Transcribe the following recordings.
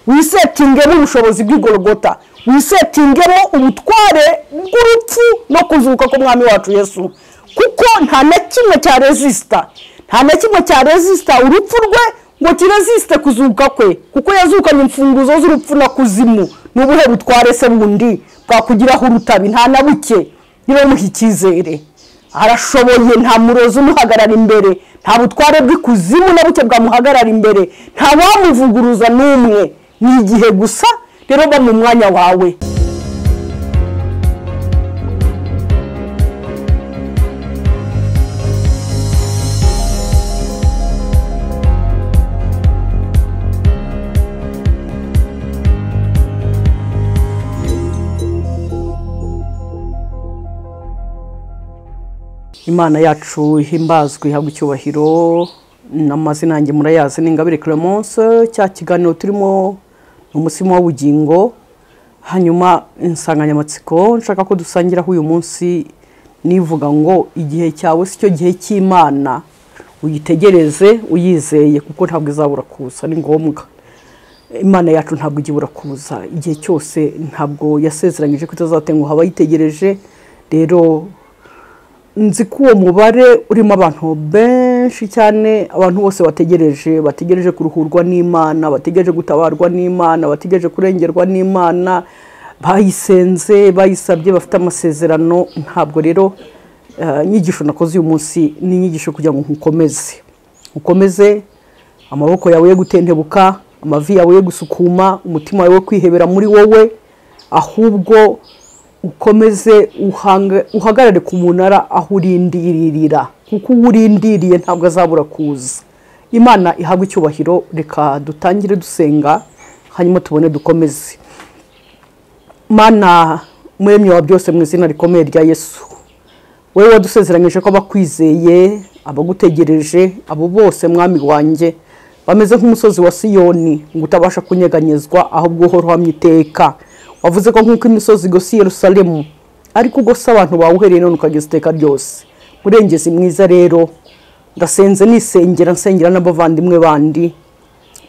Wisetingemo ubushobozi bw'igorogota, wisetingemo ubutware bw'urupfu no kuzuka k'umwami wacu Yesu, kuko nta na kimwe cya resista, nta na kimwe cya resista urupfu rwe ngo kiresiste kuzuka kwe, kuko yazukanye imfunguzo z'urupfu na kuzimu. N'ubuhe butware se bundi bwakugiraho urutabi? Nta na buke. Niba muha icyizere, arashoboye, nta murozi umuhagarara imbere, nta butware bw'ikuzimu na buke bwamuhagarara imbere, nta wamuvuguruza n'umwe. Ni igihe gusa rero ba mu mwanya wawe. Imana yacu ihimbazwe, ihabwe icyubahiro. N'amazina yanjye murayazi ni Ingabire Clemence. Cya kiganiro turimo ni umutsima w'ubugingo. Hanyuma insanganyamatsiko nshaka ko dusangiraho uyu munsi nivuga ngo igihe cyawe si cyo gihe cy'Imana, uyitegereze uyizeye, kuko ntabwo izabura kuza, ni ngombwa. Imana yacu ntabwo ijya kuza igihe cyose, ntabwo yasezeranyije ko itazatenguha abayitegereje. Rero nzi ko uwo mubare urimo abantu benshi cyane, abantu bose bategereje, bategereje kuruhurwa n'Imana, bategereje gutabarwa n'Imana, bategereje kurengerwa n'Imana, bayisenze, bayisabye, bafite amasezerano. Ntabwo rero inyigisho nakoze uyu munsi ni inyigisho kugira ngo nkukomeze, ukomeze amaboko yawe yo gutentebuka, amavi yawe yo gusukuma, umutima wawe wo kwihebera muri wowe, ahubwo ukomeze uhagarare ku munara aho urindiririra, kuko uwurindiriye ntabwo azabura kuza. Imana ihabwe icyubahiro. Reka dutangire dusenga, hanyuma tubone dukomeze. Mana muremyi wa byose, mu izina rikomeye rya Yesu, wowe wadusezeranyije ko abakwizeye, abagutegereje, abo bose mwami wanjye bameze nk'umusozi wa Siyoni, ngo utabasha kunyeganyezwa, ahubwo uhora uhamye iteka. Wavuze ko nk'uko imisozi igose Yerusalemu, ariko ugose abantu bawe uhereye none ukageza iteka ryose. Murengezi mwiza rero, ndasenze nisengera, nsengera n'abavandimwe bandi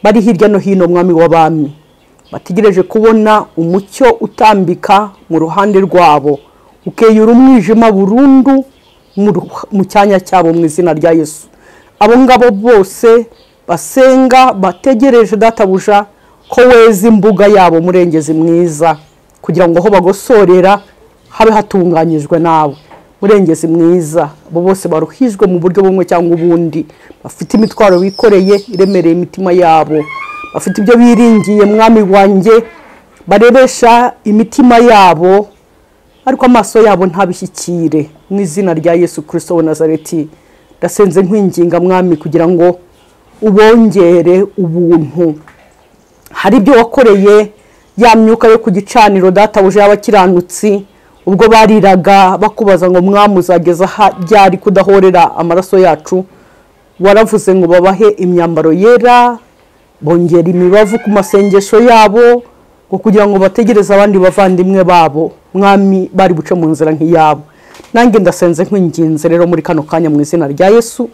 bari hirya no hino, mwami w'abami, bategereje kubona umucyo utambika mu ruhande rwabo, ukeyura umwijima burundu mu cyanya cyabo, mu izina rya Yesu. Abo ngabo bose basenga bategereje databuja ko weza imbuga yabo, murengezi mwiza, kugira ngo aho bagosorera habe hatunganyijwe nawe. Murengezi mwiza, abo bose baruhijwe mu buryo bumwe cyangwa ubundi, bafite imitwaro bikoreye iremereye imitima yabo, bafite ibyo biringiye mwami wanjye, barebesha imitima yabo ariko amaso yabo ntabishyikire. Mu izina rya Yesu Kristo wa Nazareti, ndasenze nkwinginga mwami kugira ngo ubongere ubuntu. Hari ibyo wakoreye ya myuka yo ku gicaniro databuja y'abakiranutsi, ubwo bariraga bakubaza ngo mwami uzageza ryari kudahorera amaraso yacu, waravuze ngo babahe imyambaro yera, bongera imibavu ku masengesho yabo, ngo kugira ngo bategereze abandi bavandimwe babo mwami bari buce mu nzira nk'iyabo. Nanjye ndasenze nkwinginze rero muri kano kanya mu izina rya Yesu,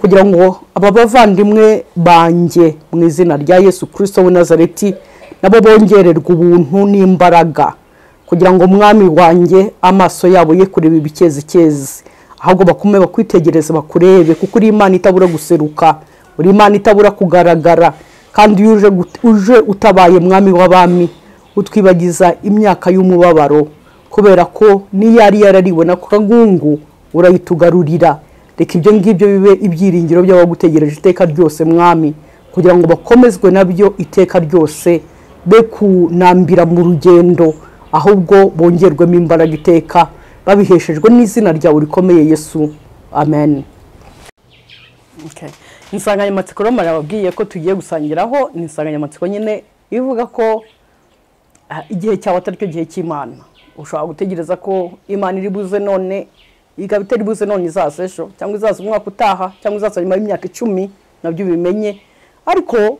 kugira ngo aba bavandimwe banjye mu izina rya Yesu Kristo w'i Nazareti nabo bongererwe ubuntu n'imbaraga, kugira ngo mwami wanjye amaso yabo ye kureba ibikezikezi, ahubwo bakume bakwitegereze bakurebe, kuko uri Imana itabura guseruka, uri Imana itabura kugaragara. Kandi iyo uje utabaye mwami w'abami, utwibagiza imyaka y'umubabaro, kubera ko niyo yari yarariwe na kagungu urayitugarurira. Reka ibyo ngibyo bibe ibyiringiro by'abagutegereje iteka ryose mwami, kugira ngo bakomezwe nabyo iteka ryose, be kunambira mu rugendo, ahubwo bongerwemo imbaraga iteka, babiheshejwe n'izina ryawe rikomeye Yesu. Amen. Okay. Insanganyamatsiko rero marababwiye ko tugiye gusangiraho ni insanganyamatsiko nyine ivuga ko igihe cyawe atari cyo gihe cy'Imana. Ushobora gutegereza ko Imana iri buze none, ikaba itari buze none, izaza ejo, cyangwa izaza umwaka utaha, cyangwa izaza nyuma y'imyaka 10, nabyo bimenye. Ariko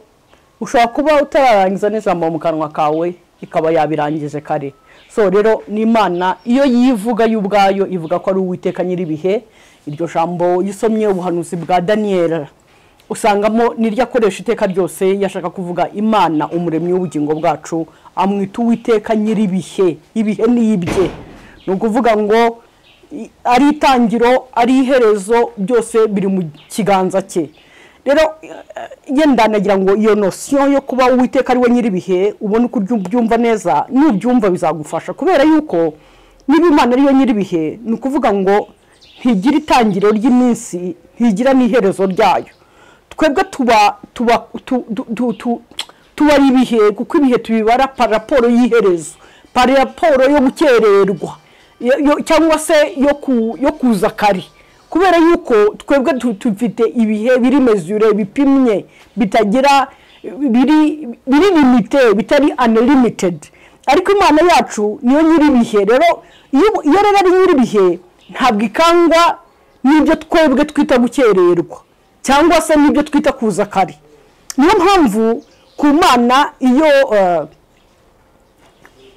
ushobora kuba utararangiza n'ijambo mu kanwa kawe, ikaba yabirangije kare. So rero ni Imana iyo yivuga y'ubwayo, ivuga ko ari Uwiteka nyiribihe. Iryo jambo yisomye ubuhanuzi bwa Daniel, Usangamo niryo akoresha iteka ryose yashaka kuvuga Imana umuremyi w'ubugingo bwacu, amwita Uwiteka nyir'ibihe. Ibihe ni ibye, ni ukuvuga ngo ari itangiro ari iherezo, byose biri mu kiganza cye. Rero yenda nagira ngo iyo notion yo kuba Uwiteka ari we nyir'ibihe ubone uko ubyumva neza, nubyumva bizagufasha, kubera yuko niba Imana ariyo nyir'ibihe, ni ukuvuga ngo ntigira itangiro ry'iminsi, ntigira n'iherezo ryayo. Twebwe tuba tuba tubara ibihe, kuko ibihe tubibara par rapport y'iherezo, par rapport yo gukererwa cyangwa se yo kuza kare, kubera yuko twebwe tufite ibihe biri mesure, bipimye, bitagira biri limité, bitari unlimited. Ariko Imana yacu niyo nyir'ibihe. Rero iyo rero ari nyir'ibihe, ntabwo ikangwa n'ibyo twebwe twita gukererwa cyangwa se n'ibyo twita kuza kare. Niyo mpamvu ku Mana iyo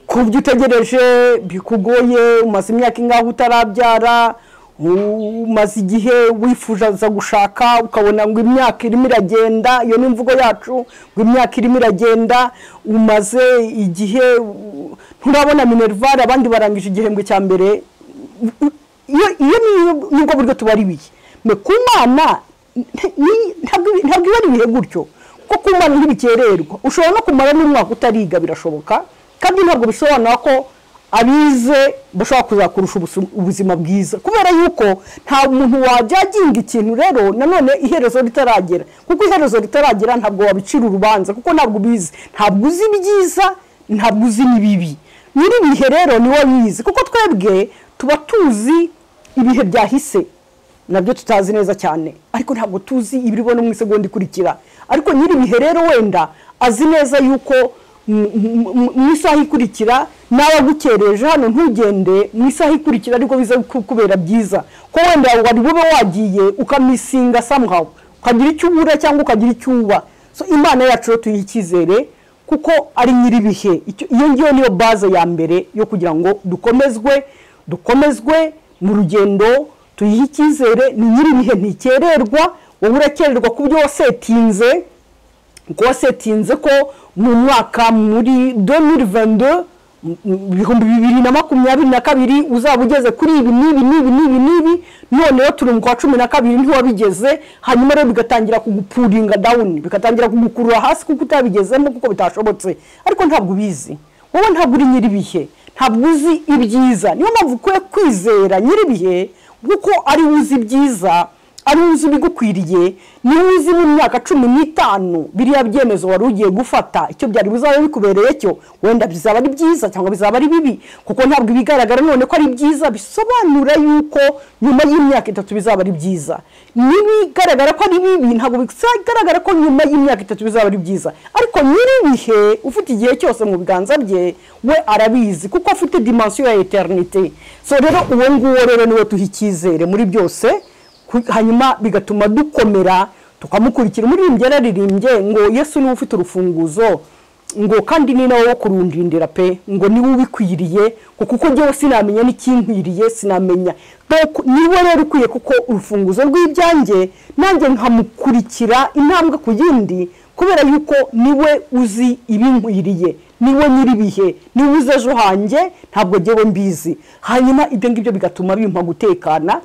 kubyo utegereje bikugoye, umaze imyaka ingahe utarabyara, umaze igihe wifuza gushaka, ukabona ngo imyaka irimo iragenda, iyo ni imvugo yacu, ngo imyaka irimo iragenda, umaze igihe nturabona minerval, abandi barangije igihembwe cya mbere, iyo nibwo buryo tubara ibihe. Me ku Mana ntabwo ibara ibihe gutyo, kuko ku Mana ntibikererwa. Ushobora no kumara n'umwaka utariga, birashoboka, kandi ntabwo bisobanura ko abize bashobora kuzakurusha ubuzima bwiza, kubera yuko nta muntu wajyaginga ikintu rero nanone iherezo ritaragera, kuko iherezo ritaragera ntabwo wabicira urubanza, kuko ntabwo ubizi, ntabwo uzi ibyiza, ntabwo uzi n'ibibi. Nyir'ibihe rero niwe wizi, kuko twebwe tuba tuzi ibihe byahise nabyo tutazi neza cyane, ariko ntabwo tuzi ibiribona mu isegonda ikurikira. Ariko nyir'ibihe rero wenda azi neza yuko mu isaha ikurikira nawe agukereje hano ntugende, mu isaha ikurikira ariko biza kubera byiza, ko wenda wari bube wagiye ukamisinga somehow, ukagira icyo ubura cyangwa ukagira icyo uba. So Imana yacu rero tuyihe icyizere kuko ari nyir'ibihe. Iyo ngiyo niyo base ya mbere yo kugira ngo dukomezwe mu rugendo, tuyihe icyizere. Ni nyir'ibihe, ntikererwa. Wowe urakererwa ku byo wasetinze, kuko wasetinze ko mu mwaka muri 2022 2022 uzaba ugeze kuri ibi n'ibi n'ibi n'ibi n'ibi, noneho turi mu kwa 12 ntiwabigeze, hanyuma rero bigatangira kugupuringa down, bigatangira kugukurura hasi kuko utabigezemo, kuko bitashobotse. Ariko ntabwo ubizi, wowe ntabwo uri nyir'ibihe, ntabwo uzi ibyiza. Niyo mpamvu ukwiye kwizera nyir'ibihe, kuko ari uzi ibyiza, ari uzi ibigukwiriye, niwe uzi mu myaka 15 biriya byemezo wari ugiye gufata icyo byari bizabe bikubereye cyo, wenda bizaba ari byiza cyangwa bizaba ari bibi, kuko ntabwo ibigaragara none ko ari byiza bisobanura yuko nyuma y'imyaka 3 bizaba ari byiza. Nibigaragara ko ari bibi ntabwo bigaragara ko nyuma y'imyaka 3 bizaba ari byiza. Ariko nyir'ibihe ufite igihe cyose mu biganza bye, we arabizi kuko afite dimension ya eternité. So rero uwo nguwo rero niwe tuha icyizere muri byose, hanyuma bigatuma dukomera tukamukurikira. Umuririmbyi yararirimbye ngo Yesu niwe ufite urufunguzo, ngo kandi ni nawe wo kurundindira pe, ngo niwe ubikwiriye, kuko njyewe sinamenya n'ikinkwiriye, sinamenya. Niwe rero ukwiye kuko urufunguzo rw'ibyanjye, nanjye nkamukurikira intambwe ku yindi, kubera yuko niwe uzi ibinkwiriye, niwe nyir'ibihe, niwe uzi ejo hanjye, ntabwo njyewe mbizi. Hanyuma ibyo ngibyo bigatuma bimpa gutekana.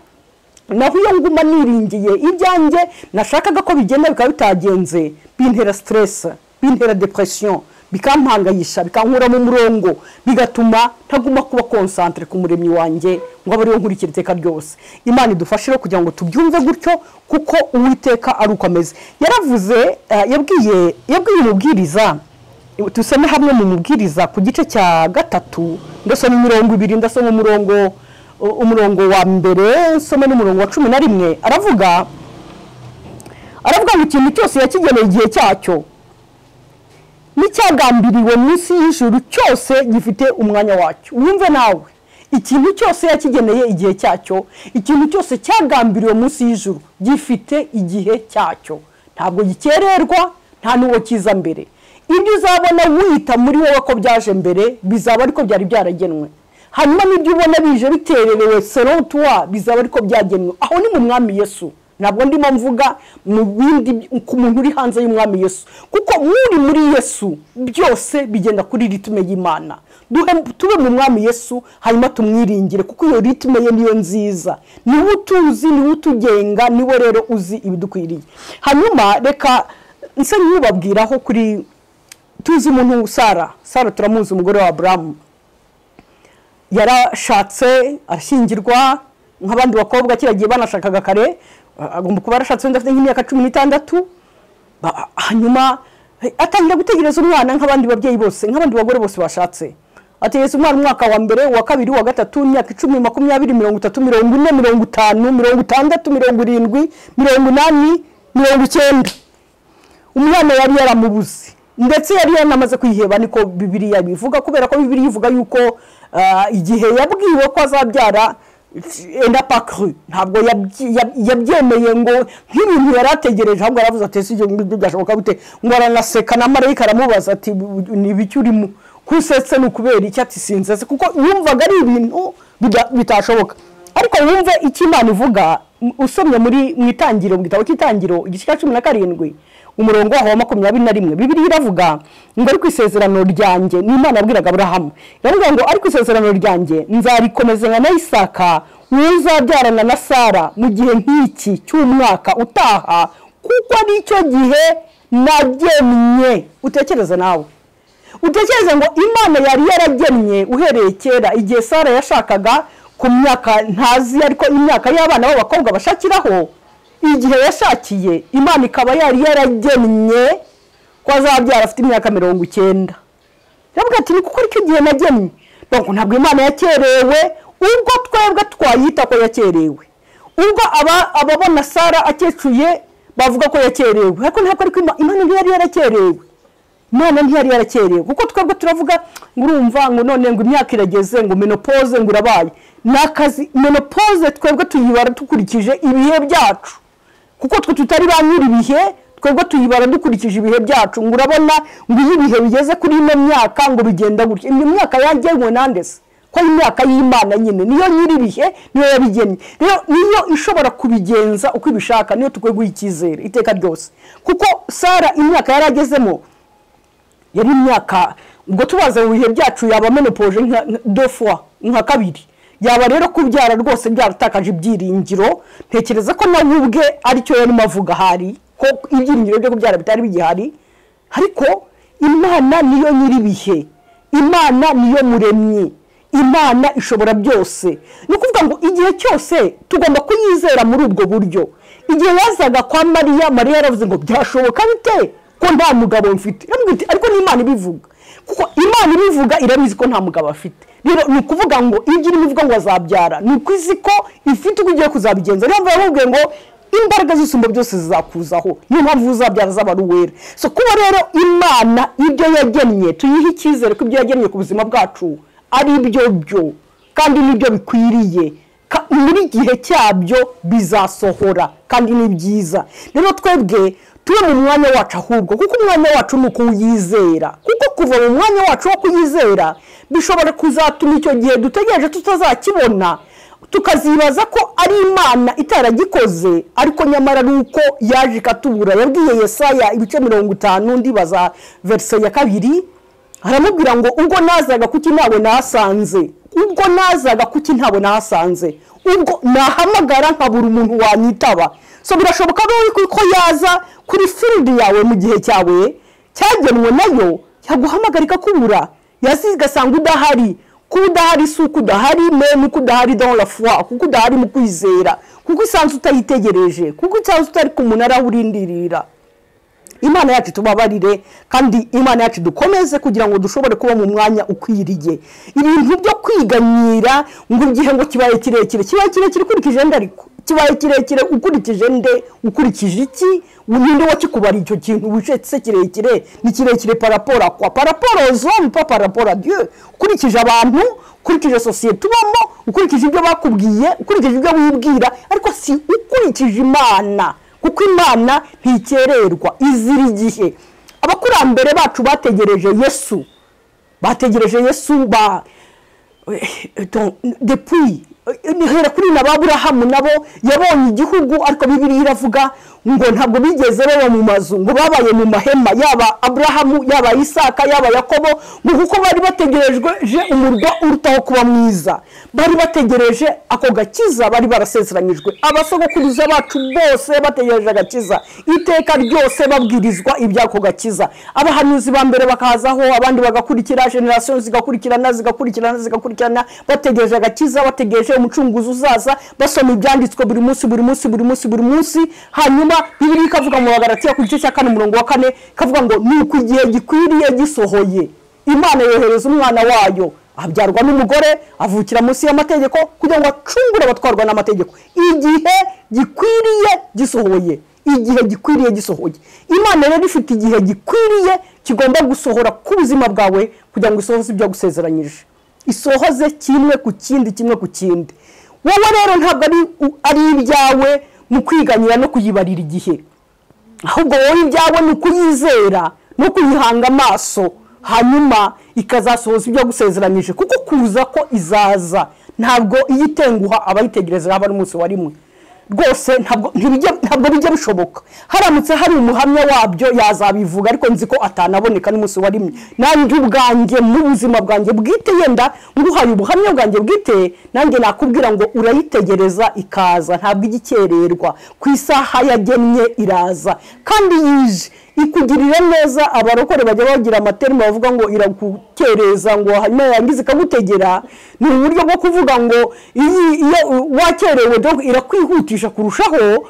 Naho iyo nguma niringiye ibyanjye nashakaga ko bigenda bikaba bitagenze, bintera stress, bintera depression, bikampangayisha, bikankura mu murongo, bigatuma ntaguma kuba concentre ku muremyi wanjye ngo abe ariwe nkurikira iteka ryose. Imana idufashe rero kugira ngo tubyumve gutyo, kuko Uwiteka ari uko ameze. Yaravuze, yabwiye umubwiriza, tusome hamwe mu mubwiriza ku gice cya 3, ndasoma imirongo 2, ndasoma umurongo wa mbere, nsome n'umurongo wa 11. Aravuga ngo ikintu cyose yakigeneye igihe cyacyo, n'icyagambiriwe munsi y'ijuru cyose gifite umwanya wacyo. Wumve nawe, ikintu cyose yakigeneye igihe cyacyo, ikintu cyose cyagambiriwe munsi y'ijuru gifite igihe cyacyo, ntabwo gikererwa, nta n'uwo kiza mbere. Ibyo uzabona wita muri wowe ko byaje mbere, bizaba ariko byari byaragenwe. Hanyuma n'ibyo ubona bije bitererewe selon toi, bizaba ariko byagenwe. Aho ni mu Mwami Yesu. Ntabwo ndimo mvuga mu bindi ku muntu uri hanze y'umwami Yesu, kuko muri muri Yesu byose bigenda kuri rythme y'Imana. Tube mu mwami Yesu hanyuma tumwiringire, kuko iyo rythme ye niyo nziza, niwe utuzi, niwe utugenga, niwe rero uzi ibidukwiriye. Hanyuma reka nse nkubabwiraho kuri tuzi umuntu Sara. Sara turamuzi, umugore wa Abrahamu. Yarashatse arashyingirwa nk'abandi bakobwa kiragiye banashakaga kare, agomba kuba yarashatse wenda afite nk'imyaka 16. Hanyuma atangira gutegereza umwana nk'abandi babyeyi bose, nk'abandi bagore bose bashatse. Ategereza umwana umwaka wa mbere, uwa kabiri, uwa gatatu, imyaka 10, 20, 30, 40, 50, 60, 70, 80, 90. Umwana yari yaramubuze, ndetse yari yanamaze kwiheba, niko Bibiliya bivuga, kubera ko Bibiliya ivuga yuko igihe yabwiwe ko azabyara enda pas cru, ntabwo yabyemeye ngo nk'ibintu yarategereje, ahubwo aravuze ati ese ibyo byashoboka gute? Ngo aranaseka, na marayika aramubaza ati ni ibiki urimo kusetse, ni ukubera iki? Ati sinzetse, kuko yumvaga ari ibintu bitashoboka. Ariko wumve icyo Imana ivuga, usomye muri mu itangiro, mu gitabo cy'Itangiro igice cya 17 umurongo waho wa 21, Bibiliya iravuga ngo ariko isezerano ryanjye, ni Imana yabwiraga Aburahamu, iravuga ngo ariko isezerano ryanjye nzarikomezanya na Isaka uzabyarana na Sara mu gihe nk'iki cy'umwaka utaha, kuko ari cyo gihe nagennye. Utekereze nawe, utekereze ngo Imana yari yaragennye uhereye kera, igihe Sara yashakaga ku myaka ntazi, ariko imyaka y'abana b'abakobwa bashakiraho, igihe yashakiye Imana ikaba yari yaragennye ko azabyara afite imyaka 90. Yavuga ati ni kuko aricyo gihe nagennye. Donc ntabwo Imana yakerewe, ubwo twebwe twayita ko yakerewe, ubwo ababona Sara akecuye bavuga ko yakerewe, ariko ntabwo ariko Imana ntiyari yarakerewe. Imana ntiyari yarakerewe, kuko twebwe turavuga ngo urumva ngo none ngo imyaka irageze, ngo menopause ngo irabaye. Nakazi menopause twebwe tuyibara dukurikije ibihe byacu, kuko twe tutari ba nyiri ibihe, twebwe tuyibara dukurikije ibihe byacu. Ngo urabona ngo iyo ibihe bigeze kuri ino myaka ngo bigenda gutya, iyo myaka yagenwe nande se? Ko imyaka y'Imana nyine niyo nyiri ibihe, niyo yabigennye. Rero niyo ishobora kubigenza uko ibishaka, niyo tukwiye guha icyizere iteka ryose. Kuko Sara imyaka yaragezemo yari imyaka, ubwo tubaze mu bihe byacu yaba menopause nka deux fois, nka kabiri, yaba rero kubyara rwose byaratakaje ibyiringiro. Ntekereza ko nawe ubwe aricyo yarimo avuga hari ko ibyiringiro byo kubyara bitari bigihari, ariko Imana niyo nyiri ibihe, Imana niyo muremyi, Imana ishobora byose. Ni ukuvuga ngo igihe cyose tugomba kuyizera muri ubwo buryo. Igihe yazaga kwa Mariya, Mariya yaravuze ngo byashoboka bite ko nta mugabo mfite? Ariko ni Imana ibivuga, kuko Imana ibivuga irabizi ko nta mugabo afite. Rero ni ukuvuga ngo ibyo irimo ivuga ngo azabyara, ni uko izi ko ifite uko igiye kuzabigenza. Niyo mpamvu yamubwiye ngo imbaraga z'isumba byose zizakuzaho, niyo mpamvu uzabyara azaba ari uwera. So kuba rero Imana ibyo yagennye, tuyihe icyizere ko ibyo yagennye ku buzima bwacu ari ibyo byo, kandi nibyo bikwiriye, muri gihe cyabyo bizasohora, kandi ni byiza. Rero twebwe tube mu mwanya wacu ahubwo, kuko umwanya wacu ni ukuwizera, kuko kuva mu mwanya wacu wo kuyizera bishobora kuzatuma icyo gihe dutegereje tutazakibona, tukazibaza ko ari Imana itaragikoze, ariko nyamara ari uko yaje ikatubura. Yabwiye Yesaya ibice 50 ndibaza verse ya 2, aramubwira ngo ubwo nazaga kuki ntawe nahasanze, ubwo nazaga kuki ntawe nahasanze, ubwo nahamagara nkabura umuntu wanyitaba. So birashoboka ko yaza kuri field yawe mu gihe cyawe cyagenwe nayo, yaguhamagarika kubura, yazigasanga udahari. Kuba udahari si uko udahari, mais uko udahari dans la foi, kuko udahari mu kwizera, kuko isanzwe utayitegereje, kuko isanzwe utari ku munara urindirira. Imana yacu tubabarire, kandi Imana yacu dukomeze kugira ngo dushobore kuba mu mwanya ukwiriye. Ibintu byo kwiganyira ngo igihe ngo kibaye kirekire, kibaye kirekire ukurikije nde? Ariko kibaye kirekire ukurikije nde? Ukurikije iki? Ninde wakikubara icyo kintu wicetse kirekire? Ni kirekire par rapport à quoi? Par rapport aux hommes, pas par rapport à Dieu. Ukurikije abantu, ukurikije société tubamo, ukurikije ibyo bakubwiye, ukurikije ibyo wibwira, ariko si ukurikije Imana. Kuko Imana ntikererwa, izira igihe. Abakurambere bacu bategereje Yesu, bategereje Yesu ba depuis Hera kuri na Aburahamu nabo yabonye igihugu, ariko Bibiliya iravuga ngo ntabwo bigeze baba mu mazu, ngo babaye mu mahema, yaba Aburahamu, yaba Isaka, yaba Yakobo, ngo kuko bari bategereje umurwa urutaho kuba mwiza, bari bategereje ako gakiza bari barasezeranyijwe. Abasogokuruza bacu bose bategereje agakiza iteka ryose, babwirizwa iby'ako gakiza. Abahanuzi ba mbere bakazaho, abandi bagakurikira, generation zigakurikirana zigakurikirana zigakurikirana, bategereje agakiza, bategereje umucunguzi uzaza, basoma ibyanditswe buri munsi buri munsi buri munsi buri munsi. Hanyuma Bibiliya ikavuga mu Bagalatiya ku gice cya 4 umurongo wa 4, ikavuga ngo nuko igihe gikwiriye gisohoye, Imana yohereza umwana wayo, abyarwa n'umugore, avukira munsi y'amategeko, kugira ngo acungure abatwarwa n'amategeko. Igihe gikwiriye gisohoye, igihe gikwiriye gisohoye. Imana rero ifite igihe gikwiriye kigomba gusohora ku buzima bwawe, kugira ngo isohoze ibyo yagusezeranyije, isohoze kimwe ku kindi, kimwe ku kindi. Wowe rero ntabwo ari ibyawe mu kwiganyira no kuyibarira igihe, ahubwo wowe ibyawe ni ukuyizera no kuyihanga amaso, hanyuma ikazasohoza ibyo yagusezeranyije. Kuko kuza ko izaza, ntabwo iyitenguha abayitegereza haba n'umunsi wa rimwe rwose, ntabwo bijya bishoboka. Haramutse hari umuhamya wabyo yazabivuga, ariko nzi ko atanaboneka n'umunsi wa rimwe. Nanjye ubwanjye mu buzima bwanjye bwite, yenda nguhaye ubuhamya bwanjye bwite, nanjye nakubwira ngo urayitegereza ikaza, ntabwo igikererwa, ku isaha yagennye iraza, kandi yije ikugirira neza. Abarokore bajya bagira amaterme bavuga ngo iragukereza, ngo hanyuma yangiza ikagutegera. Ni uburyo bwo kuvuga ngo iyo wakerewe donc irakwihutisha kurushaho,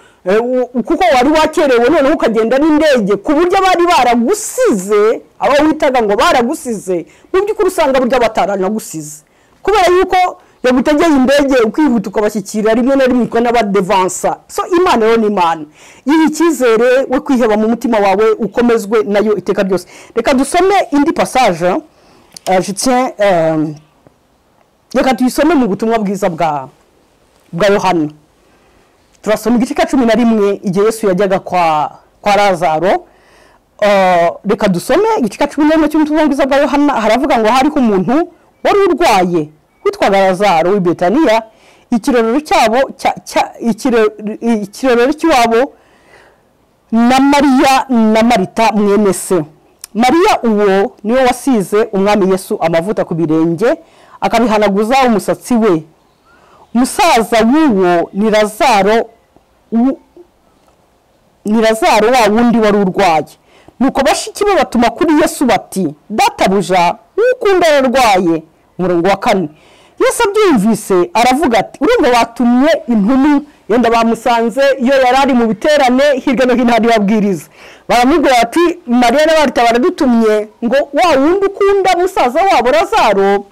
kuko wari wakerewe noneho ukagenda n'indege, ku buryo bari baragusize, abo witaga ngo baragusize, mu by'ukuri usanga burya bataranagusize, kubera yuko yagutegeye indege ukihuta ukabashyikira rimwe na rimwe ukanabadevansa. So Imana rero ni Imana, yiha icyizere, we kwiheba mu mutima wawe, ukomezwe nayo iteka ryose. Reka dusome indi passage, je tiens, reka tuyisome mu butumwa bwiza bwa Yohana. Turasoma igice cya 11 igihe Yesu yajyaga kwa Lazaro. Reka dusome igice cya 11 cy'ubutumwa bwiza bwa Yohana. Haravuga ngo hariho umuntu wari urwaye witwaga Lazaro w'i Betaniya, ikirorero cyabo ikirorero cy'iwabo na Mariya na Marita mwene se. Mariya uwo niwe wasize umwami Yesu amavuta ku birenge, akabihanaguza umusatsi we. Umusaza w'uwo ni Lazaro wa wundi wari urwaye. Nuko bashiki be batuma kuri Yesu bati, databuja ukunda ararwaye. Umurongo wa 4, Yesu abyumvise aravuga ati, urumva batumye intumwa, yenda bamusanze iyo yarari mu biterane hirya no hino hari babwiriza, baramubwira ati Mariya na Marita baradutumye ngo wa wundi ukunda musaza wabo Lazaro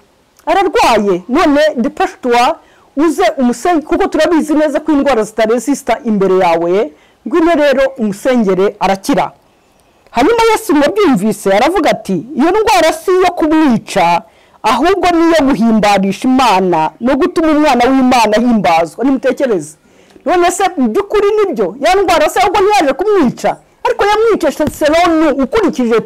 ararwaye, none dépêche-toi uze umusenge, kuko turabizi neza ko indwara zitaresista imbere yawe, ngwino rero umusengere arakira. Hanyuma Yesu abyumvise aravuga ati, iyo ndwara si iyo kumwica, ahubwo niyo guhimbarisha Imana no gutuma umwana w'Imana ahimbazwa. Nimutekereze none se by'ukuri nibyo, ya ndwara se ahubwo ntiyaje kumwica, ariko yamwice selon ukurikije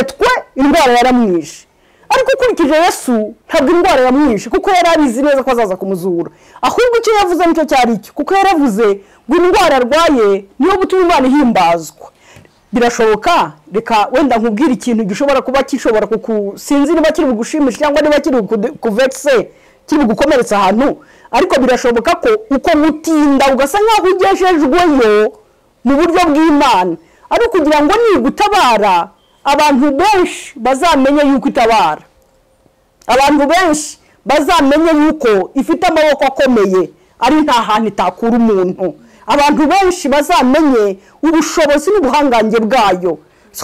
twe indwara yaramwishe, ariko ukurikije Yesu ntabwo indwara yamwishe, kuko yari abizi neza ko azaza kumuzura. Ahubwo icyo yavuze nicyo cyari cyo, kuko yaravuze ngo indwara arwaye niyo gutuma Imana ihimbazwa. Birashoboka, reka wenda nkubwira ikintu gishobora kuba kishobora kukusinzi, niba kiri bugushimisha cyangwa niba kiri kuvekse, kiri bugukomeretsa ahantu, ariko birashoboka ko uko mutinda ugasa nkaho ugejejweyo mu buryo bw'Imana, ari kugira ngo nigutabara abantu benshi bazamenye yuko itabara, abantu benshi bazamenye yuko ifite amaboko akomeye, ari nta hantu itakura umuntu, abantu benshi bazamenye ubushobozi n'ubuhangange bwayo.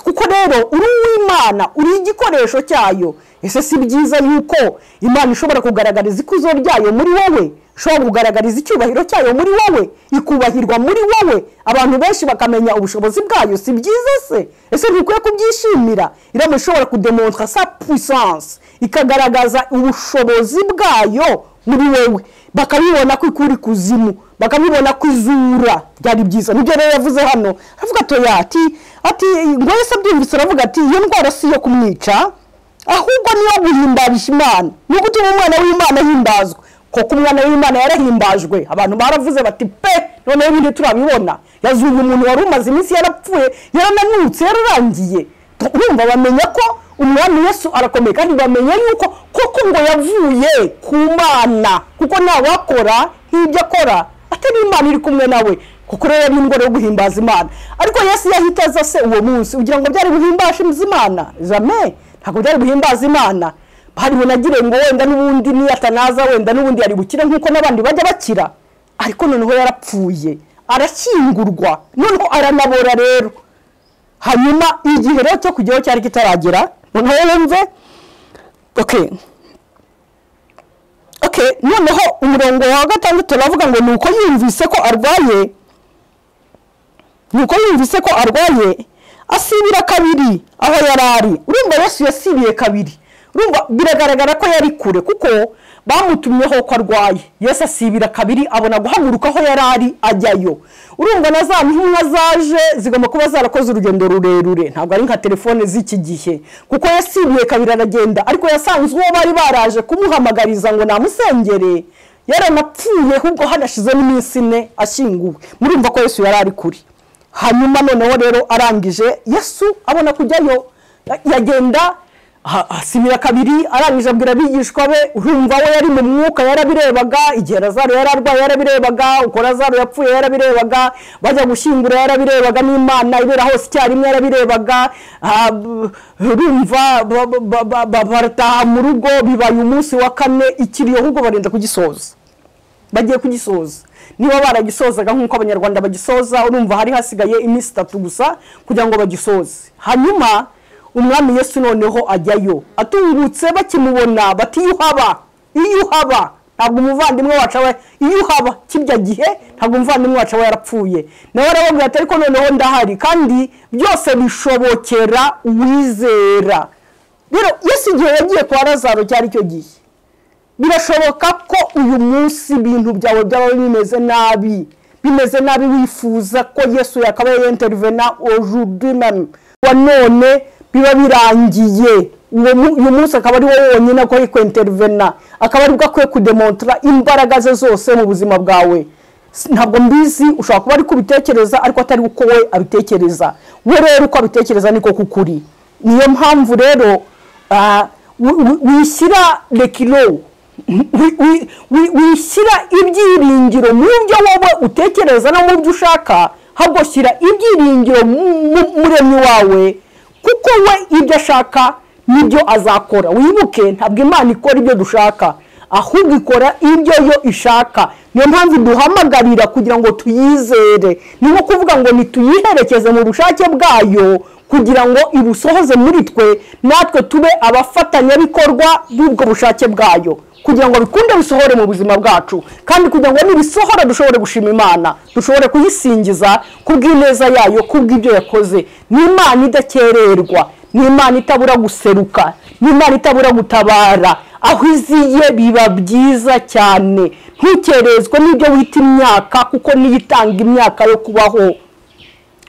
Kuko rero uri uw'Imana, uri igikoresho cyayo. Ese si byiza yuko Imana ishobora kugaragariza ikuzo ryayo muri wowe, ishobora kugaragariza icyubahiro cyayo muri wowe, ikubahirwa muri wowe, abantu benshi bakamenya ubushobozi bwayo? Si byiza se? Ese ntikwiye kubyishimira? Iramutse ishobora kudemontra sa puissance, ikagaragaza ubushobozi bwayo muri wowe, bakabibona ko ikuri kuzimu, bakabibona ko izura. Byari byiza. Nibyo rero yavuze hano, avuga ati ngo Yesu abyumvise aravuga ati iyo ndwara si iyo kumwica, Ahubwo niyo guhimbarisha Imana, ni gutuma umwana w'Imana ahimbazwa. Koko umwana w'Imana yarahimbajwe, abantu baravuze bati pe noneho ibindi turabibona, yazuye umuntu wari umaze iminsi yarapfuye, yarananutse, yararangiye. Urumva bamenya ko umwami Yesu arakomeye, kandi bamenya yuko koko ngo yavuye ku Mana, kuko ntawakora nk'ibyo akora atari Imana iri kumwe nawe, kuko rero yari indwara yo guhimbaza Imana. Ariko Yesu yahita aza se uwo munsi, ugira ngo byari buhimbashe Imana? Jamais, ntabwo byari buhimbaza Imana. Bari bunagire ngo wenda n'ubundi niyatanaza, wenda n'ubundi yari bukire nk'uko n'abandi bajya bakira, ariko noneho yarapfuye, arashyingurwa, noneho aranabora rero. Hanyuma igihe rero cyo kujyaho cyari kitaragera, noneho wumve okay, noneho umurongo wa 6 uravuga ngo nuko yumvise ko arwaye, asibira kabiri aho yarari. Urumva Yesu yasibiye kabiri, urumva biragaragara ko yari kure, kuko bamutumyeho ko arwaye. Yesu asibira kabiri, abona guhaguruka aho yarari ajyayo. Urumva na za ntumwa zaje zigomba kuba zarakoze urugendo rurerure, ntabwo ari nka telefone z'iki gihe, kuko yasibiye kabiri aragenda. Ariko yasanze uwo bari baraje kumuhamagariza ngo namusengere yaranapfuye, ahubwo hanashize n'iminsi 4 ashyinguwe. Murumva ko Yesu yari ari kure. Hanyuma noneho rero arangije Yesu abona kujyayo, yagenda asibira kabiri, arangije abwira abigishwa be. Urumva we yari mu mwuka, yarabirebaga igihe Lazaro yararwaye, yarabirebaga uko Lazaro yapfuye, yarabirebaga bajya gushyingura, yarabirebaga n'Imana ibera hose icyarimwe, yarabirebaga. Urumva barataha mu rugo, bibaye umunsi wa 4, ikiriyo ahubwo barinda kugisoza, bagiye kugisoza. Niba baragisozaga nk'uko abanyarwanda bagisoza, urumva hari hasigaye iminsi 3 gusa kugira ngo bagisoze. Hanyuma umwami Yesu noneho ajyayo, atungutse bakimubona bati iyo uhaba ntabwo umuvandimwe wacu aba, iyo uhaba kirya gihe ntabwo umuvandimwe wacu aba yarapfuye. Nawe arababwira ati ariko noneho ndahari, kandi byose bishobokera uwizera. Rero Yesu igihe yagiye kwa Lazaro cyari cyo gihe. Birashoboka ko uyu munsi ibintu byawe byaba bimeze nabi, bimeze nabi, wifuza ko Yesu yakabaye intervena aujourd'hui même, wa none biba birangiye. Uyu munsi akaba ari wowe wonyine akwiye kwintervena, akaba ari bwo akwiye kudemontra imbaraga ze zose mu buzima bwawe. Ntabwo mbizi, ushobora kuba ari kubitekereza ariko atari uko we abitekereza. We rero uko abitekereza niko kukuri. Niyo mpamvu rero wishyira lekilo, wishyira ibyiringiro mu byo wowe utekereza no mu byo ushaka, ahubwo shyira ibyiringiro mu muremyi wawe, kuko we ibyo ashaka nibyo azakora. Wibuke ntabwo Imana ikora ibyo dushaka, ahubwo ikora ibyo yo ishaka. Niyo mpamvu duhamagarira kugira ngo tuyizere, ni nko kuvuga ngo nituyiherekeze mu bushake bwayo kugira ngo ibusohoze muri twe, natwe tube abafatanyabikorwa b'ubwo bushake bwayo, kugira ngo bikunde bisohore mu buzima bwacu, kandi kugira ngo nibisohora dushobore gushima Imana, dushobore kuyisingiza kubw'ineza yayo, kubw'ibyo yakoze. Ni Imana idakererwa, ni Imana itabura guseruka, ni Imana itabura gutabara. Aho iziye biba byiza cyane. Ntukerezwe n'ibyo wita imyaka, kuko niyo itanga imyaka yo kubaho,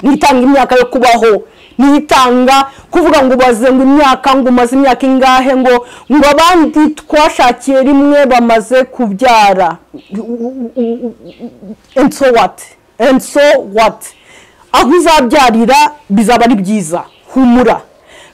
niyo itanga imyaka yo kubaho, niyo itanga kuvuga ngo ubaze ngo imyaka, ngo umaze imyaka ingahe, ngo abandi twashakiye rimwe bamaze kubyara. And so what? And so what? Aho uzabyarira bizaba ari byiza, humura.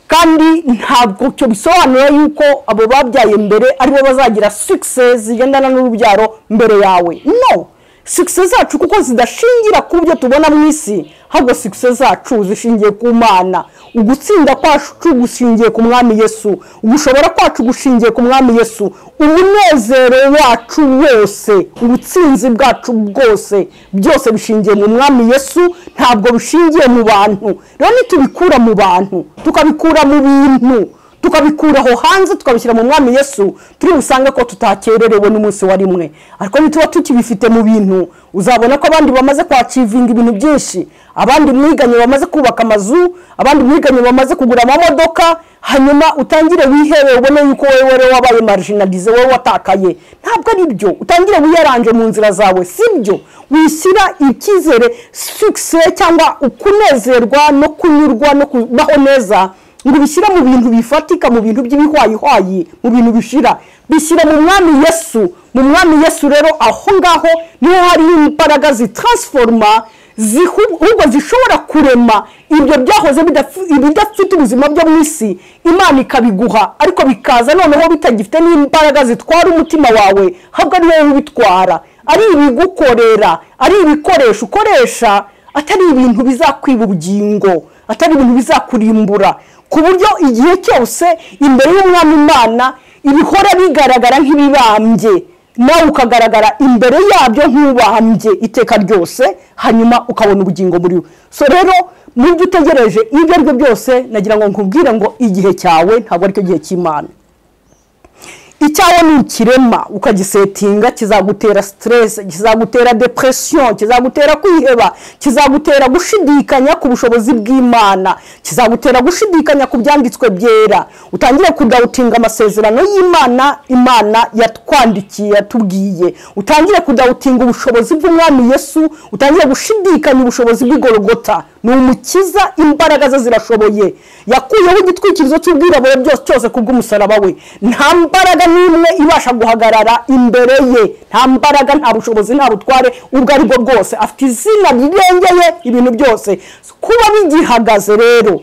Kandi ntabwo cyo bisobanura yuko abo babyaye mbere aribo bazagira success zigendana n'urubyaro mbere yawe. No, success zacu kuko zidashingira ku byo tubona mu isi, ahubwo success zacu zishingiye ku Mana. Ugutsinda kwacu gushingiye ku Mwami Yesu, ugushobora kwacu gushingiye ku Mwami Yesu, umunezero wacu wose, ubutsinzi bwacu bwose, byose bishingiye mu Mwami Yesu, ntabwo bishingiye mu bantu. Rero nitubikura mu bantu, tukabikura mu bintu, tukabikuraho hanze, tukabishyira mu Mwami Yesu, turi busange ko tutakererewe n'umunsi wa rimwe. Ariko nituba tukibifite mu bintu, uzabona ko abandi bamaze kwachivinga ibintu byinshi, abandi mwiganye bamaze kubaka amazu, abandi mwiganye bamaze kugura amamodoka, hanyuma utangire wihebe ubone yuko wewe rero wabaye marginalize, wowe watakaye. Ntabwo ari byo. Utangire wiyaranje mu nzira zawe, sibyo. Wishyira icyizere, success cyangwa ukunezerwa no kunyurwa no kubaho neza ngo ubishyire mu bintu bifatika, mu bintu by'ibihwayihwayi, mu bintu bishira. Bishyira mu Mwami Yesu. Mu Mwami Yesu rero aho ngaho niho hari imbaraga zitransforma, ahubwo zishobora kurema ibyo byahoze bidafite ubuzima byo mu isi, Imana ikabiguha, ariko bikaza noneho bitagifite n'imbaraga zitwara umutima wawe, ahubwo ari wowe ubitwara, ari ibigukorera, ari ibikoresho ukoresha, atari ibintu bizakwiba ubugingo, atari ibintu bizakurimbura, ku buryo igihe cyose imbere y'Umwami Imana ibihora bigaragara nk'ibibambye, nawe ukagaragara imbere yabyo nk'ubambye iteka ryose, hanyuma ukabona ubugingo muri we. So rero mu byo utegereje ibyo ari byo byose, nagira ngo nkubwire ngo igihe cyawe ntabwo aricyo gihe cy'Imana. Icyawe ni ikirema ukagisetinga, kizagutera stress, kizagutera depression, kizagutera kwiheba, kizagutera gushidikanya ku bushobozi bw'Imana, kizagutera gushidikanya ku byanditswe byera, utangire kudawutinga amasezerano y'Imana, Imana yatwandikiye, yatubwiye, utangire kudawutinga ubushobozi bw'Umwami Yesu, utangire gushidikanya ubushobozi bw'Igolgota. Ni umukiza, imbaraga ze zirashoboye, yakuyeho igitwikirizo cy'ubwirabure byose cyose kubw'umusaraba we. Nta mbaraga n'imwe ibasha guhagarara imbere ye, nta mbaraga, nta bushobozi, nta butware ubwo ari bwo bwose. Afite izina rirengeye ibintu byose. Kuba bigihagaze rero,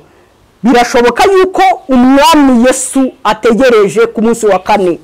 birashoboka yuko Umwami Yesu ategereje ku munsi wa kane.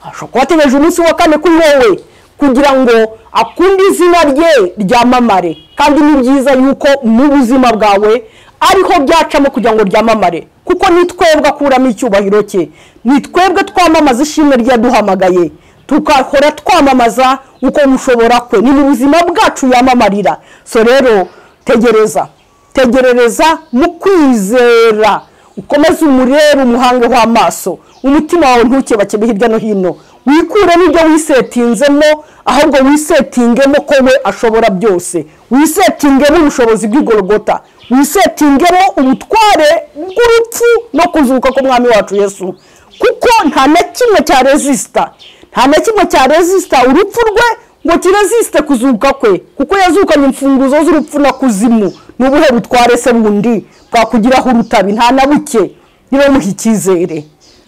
Ashobora kuba ategereje umunsi wa kane kuri wowe, kugira ngo akunde izina rye ryamamare. Kandi ni byiza yuko mu buzima bwawe ariho byacamo kugira ngo ryamamare, kuko ni twebwe akuramo icyubahiro cye, ni twebwe twamamaza ishimwe ryaduhamagaye, tukahora twamamaza uko mushobora kwe, ni mu buzima bwacu yamamarira. So rero tegereza, tegerereza mu kwizera, ukomeze umurebe umuhango w'amaso, umutima wawe ntukebakebe hirya no hino, wikure n'ibyo wisetinzemo, ahubwo wisetingemo ko we ashobora byose, wisetingemo ubushobozi bw'Igolgota, wisetingemo ubutware bw'urupfu no kuzuka k'Umwami wacu Yesu, kuko nta na kimwe cya resista, nta na kimwe cya resista urupfu rwe ngo kiresiste kuzuka kwe, kuko yazukanye imfunguzo z'urupfu na kuzimu. N'ubuhe butware se bundi bwakugiraho urutabi? Nta na buke. Niba muha icyizere,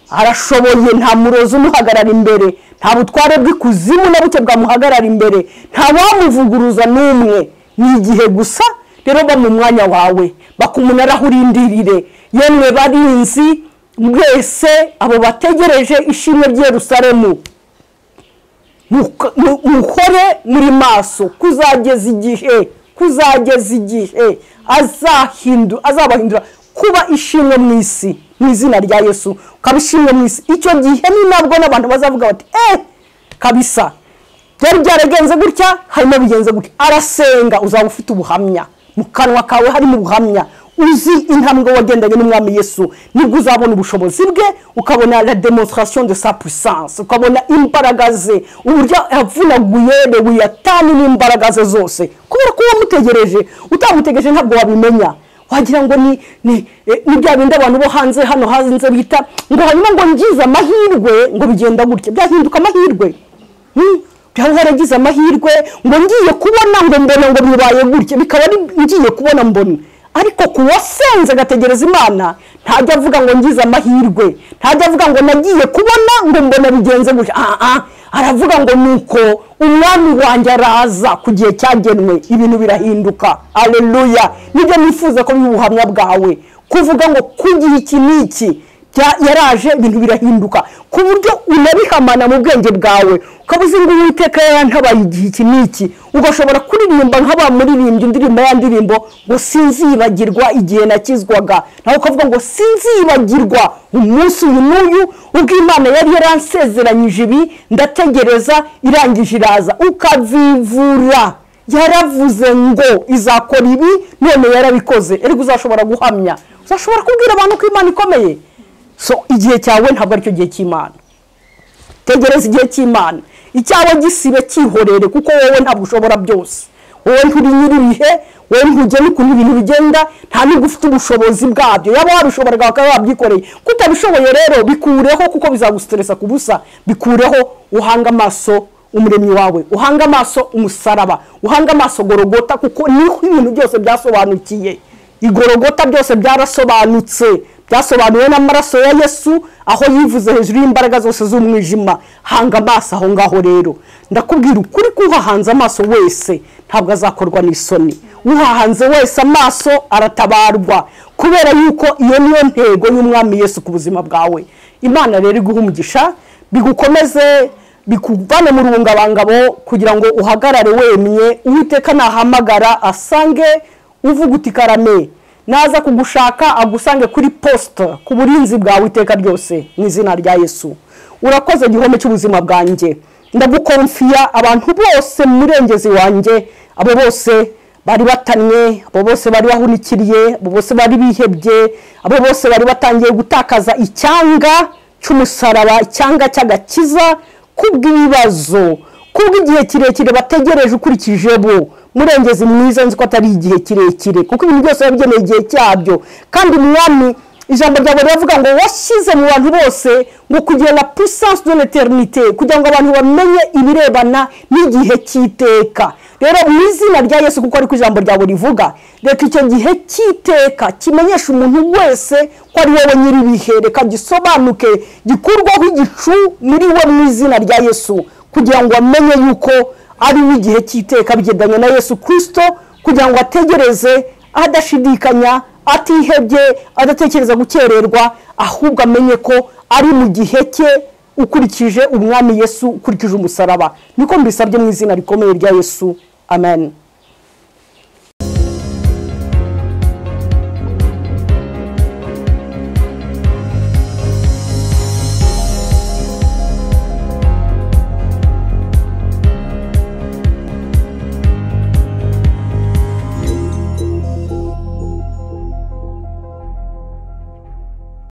arashoboye, nta murozi umuhagarara imbere, nta butware bw'ikuzimu na buke bwamuhagarara imbere, nta wamuvuguruza n'umwe. Ni igihe gusa rero ba mu mwanya wawe, bakumunaraho urindirire. Yemwe barinzi mwese abo bategereje ishimwe ry'i Yerusalemu, muhore muri maso kuzageza igihe, kuzageza igihe azabahindura kuba ishimwe mu isi, mu izina rya Yesu, ukaba ishimwe mu isi. Icyo gihe ni nabwo n'abantu bazavuga bati kabisa byari byaragenze gutya, harimo bigenze gutya. Arasenga, uzaba ufite ubuhamya mu kanwa kawe, harimo ubuhamya, uzi intambwe wagendanye n'Umwami Yesu, nibwo uzabona ubushobozi bwe, ukabona la démonstration de sa puissance, ukabona imbaraga ze, uburyo yavunaguye Lewiyatani n'imbaraga ze zose, kubera ko wamutegereje. Utamutegereje ntabwo wabimenya, wagira ngo ni bya bindi abantu bo hanze hano hanze bita ngo hanyuma ngo ngize amahirwe ngo bigenda gutya, byahinduka amahirwe. Byaba waragize amahirwe ngo ngiye kubona ngo mbona ngo bibaye gutya, bikaba ari ngiye kubona mbona. Ariko kuwasenze agategereza Imana, ntajya avuga ngo ngize amahirwe, ntajya avuga ngo nagiye kubona ngo mbona bigenze gutya. Aravuga ngo nuko Umwami wanjye araza ku gihe cyagenwe, ibintu birahinduka. Haleluya! Nibyo nifuza ko bibuhamya bwawe, kuvuga ngo ku gihe iki n'iki yaraje, ibintu birahinduka, ku buryo unabihamana mu bwenge bwawe, ukaba uzi ngo Uwiteka yarantabaye igihe iki n'iki, ugashobora kuririmba nk'abamuririmbyi indirimbo ya ndirimbo ngo sinzibagirwa igihe nakizwaga, nawe ukavuga ngo sinzibagirwa umunsi uyu n'uyu ubwo Imana yari yaransezeranyije ibi, ndategereza irangije iraza, ukavivura. Yaravuze ngo izakora ibi, none yarabikoze. Erega uzashobora guhamya, uzashobora kubwira abantu ko Imana ikomeye. So igihe cyawe ntabwo aricyo gihe cy'Imana. Tegereza igihe cy'Imana, icyawe gisibe cyihorere, kuko wowe ntabwo ushobora byose. Wowe nturi nyir'ibihe, wowe ntugena ukuntu ibintu bigenda, nta nubwo ufite ubushobozi bwabyo. Yaba wabishoboraga bakaba babyikoreye. Kutabishoboye rero bikureho, kuko bizagustressa ku busa. Bikureho, uhanga amaso umuremyi wawe, uhanga amaso umusaraba, uhanga amaso Golgota, kuko niho ibintu byose byasobanukiye. Igorogota byose byarasobanutse, Byasobanuwe n'amaraso ya Yesu aho yivuze hejuru y'imbaraga zose z'umwijima. Hanga amaso aho ngaho rero, ndakubwira ukuri ko uhahanze amaso wese ntabwo azakorwa n'isoni. Uhahanze wese amaso aratabarwa, kubera yuko iyo niyo ntego y'Umwami Yesu ku buzima bwawe. Imana rero iguhe umugisha, bigukomeze, bikuvane mu rungabangabo kugira ngo uhagarare wemye. Uwiteka nahamagara asange uvuga uti karame, naza kugushaka agusange kuri poste ku burinzi bwawe iteka ryose mu izina rya Yesu. Urakoze gihome cy'ubuzima bwanjye, ndagukonfiya abantu bose murengezi wanjye, abo bose bari batannye, abo bose bari bahunikiriye, abo bose bari bihebye, abo bose bari batangiye gutakaza icyanga cy'umusaraba, icyanga cy'agakiza kubw'ibibazo, kubw'igihe kirekire bategereje ukurikije bo. Murengezi mwiza, nzi ko atari igihe kirekire kuko ibintu byose biba bigeneye igihe cyabyo. Kandi Mwami, ijambo ryawe riravuga ngo washyize mu bantu bose ngo kugira la puissance de l'éternité, kugira ngo abantu bamenye ibirebana n'igihe cy'iteka. Rero mu izina rya Yesu, kuko ariko ijambo ryawe rivuga, reka icyo gihe cy'iteka kimenyesha umuntu wese ko ari wowe nyir'ibihe. Reka gisobanuke, gikurwaho igicu muri we mu izina rya Yesu, kugira ngo amenye yuko ari igihe cy'iteka bigendanye na Yesu Kristo, kugira ngo ategereze adashidikanya, atihebye, adatekereza gukererwa, ahubwo amenye ko ari mu gihe cye ukurikije Umwami Yesu, ukurikije umusaraba. Niko mbisabye mu izina rikomeye rya Yesu, amen.